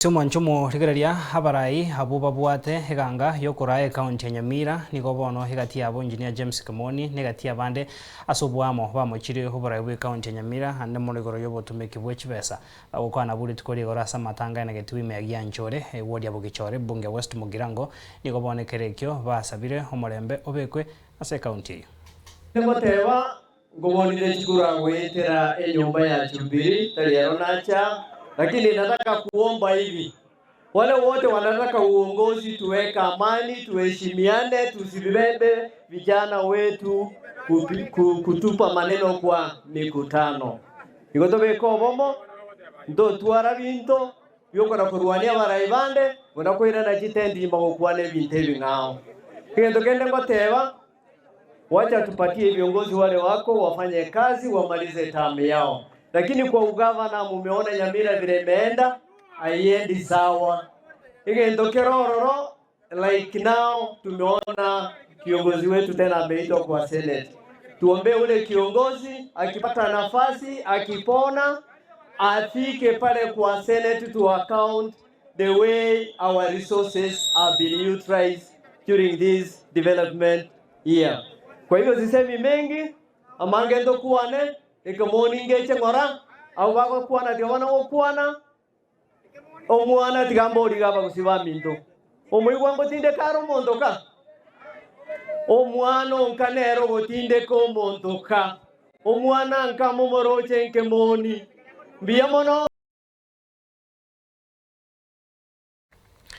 Ase omwancho omorigereria, abarai abwo babwate eganga y'okoraa ekaunti ya Nyamira nigo bono egati yabo Engineer James Kimoni na egati y'abande ase oboamo bamochirie oborai bw'ekaunti ya Nyamira ande mono igoro y'obotomeki bwe chibesa bagokwana abwo rituko rigoro ase amatanga aenegetigwe ime ya Gianchore, eward ya Bogichore, Bunge West Mugirango nigo bono ekero ekio basabire omorembe obekwe ase ekaunti eyio. Ngoteba Nkobonire chikura goetera enyomba ya Jubilee, tari ero nacha, lakini nataka kuomba hivi, wale wote wanataka uongozi tuweke amani, tuheshimiane, tusibebe vijana wetu kupi, ku, kutupa maneno kwa mikutano. Igo tobeke obomo, ntotwara binto biokona korwania abarai bande, buna koirana chitenti nyuma gokwana ebinto ebing'ao. Egento kende ngoteba, Wacha tupatie viongozi wale wako wafanye kazi wamalize term yao, lakini kwa ugavana mumeona Nyamira vile imeenda haiendi sawa. Egento kere ororo like now tumeona kiongozi wetu tena ameitwa kwa senate. Tuombe ule kiongozi akipata nafasi akipona afike pale kwa senate to account the way our resources have been utilized during this development year. Kwa hivyo sisemi mengi, amange ntokwane, ekemoni ngeche ng'ora, abwo bagokwana tiga bana gokwana, omwana tiga mbori iga abagusi baminto. Omoigwa ngotindeka are omonto ka? Omwana onka nere ogotindeka omonto ka? Omwana nka momoroche nkemoni. Mbuya mono.